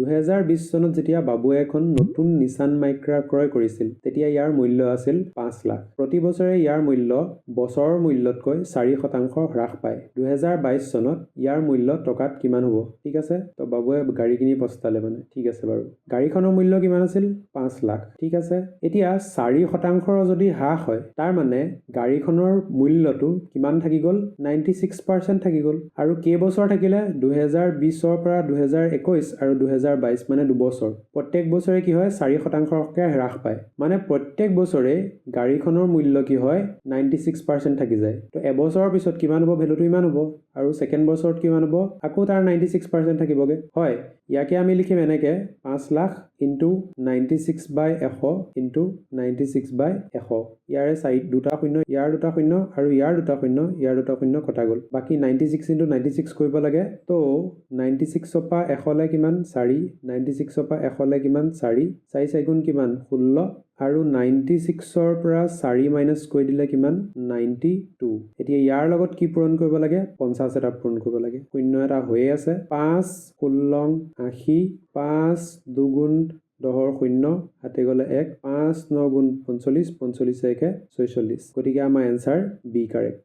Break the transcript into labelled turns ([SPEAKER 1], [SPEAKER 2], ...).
[SPEAKER 1] 2020 চনত যেতিয়া বাবুৱে এখন নতুন নিচান মাইক্ৰা ক্ৰয় কৰিছিল, তেতিয়া ইয়াৰ মূল্য আছিল 5 লাখ। প্ৰতি বছৰে ইয়াৰ মূল্য বছৰৰ মূল্যতকৈ 4% হ্ৰাস পায়। 2022 চনত ইয়াৰ মূল্য টকাত কিমান হ'ব? ঠিক আছে। তো বাবুৱে গাড়ী কিনি পস্তালে মানে। ঠিক আছে বাৰু। গাড়ীখনৰ মূল্য কিমান আছিল? 5 লাখ। ঠিক আছে। এতিয়া 4 শতাংশৰ যদি হ্ৰাস হয়, তাৰ মানে গাড়ীখনৰ মূল্যটো কিমান থাকি গ'ল? 96% থাকি গ'ল। আৰু কেইবছৰ থাকিলে? 2020ৰ পৰা 2021 আৰু 2022, মানে 2 বছৰ। প্ৰত্যেক বছৰে কি হয়? 4 শতাংশকৈ হ্ৰাস পায়। মানে প্ৰত্যেক বছৰে গাড়ীখনৰ মূল্য কি হয়? 96% থাকি যায়। তো এবছৰৰ পিছত কিমান হ'ব? ভেলুটো ইমান হ'ব। আৰু ছেকেণ্ড বছৰত কিমান হ'ব? আকৌ তাৰ 96% থাকিবগৈ। হয়, ইয়াকে আমি লিখিম এনেকৈ, 5 লাখ ইনটু 96 বাই 100 ইনটু 96 বাই 100। ইয়াৰে চাৰি দুটা শূন্য, ইয়াৰ দুটা শূন্য আৰু ইয়াৰ দুটা শূন্য, ইয়াৰ দুটা শূন্য কটা গ'ল। বাকী 96 ইনটু 96 কৰিব লাগে। তো 96ৰ পৰা 100লৈ কিমান? চাৰি। 96ৰ পৰা 100লৈ কিমান? চাৰি। চাৰি চাৰি গুণ কিমান? 16। আৰু 96ৰ পৰা চাৰি মাইনাছ কৰি দিলে কিমান? 92। এতিয়া ইয়াৰ লগত কি পূৰণ কৰিব লাগে? 50 এটা পূৰণ কৰিব লাগে। শূন্য এটা হৈয়ে আছে। পাঁচ 16 80, পাঁচ দুগুণ 10ৰ শূন্য, হাতে গ'লে এক। পাঁচ ন গুণ 45, 45 একে 46। গতিকে আমাৰ এনচাৰ বি কাৰেক্ট।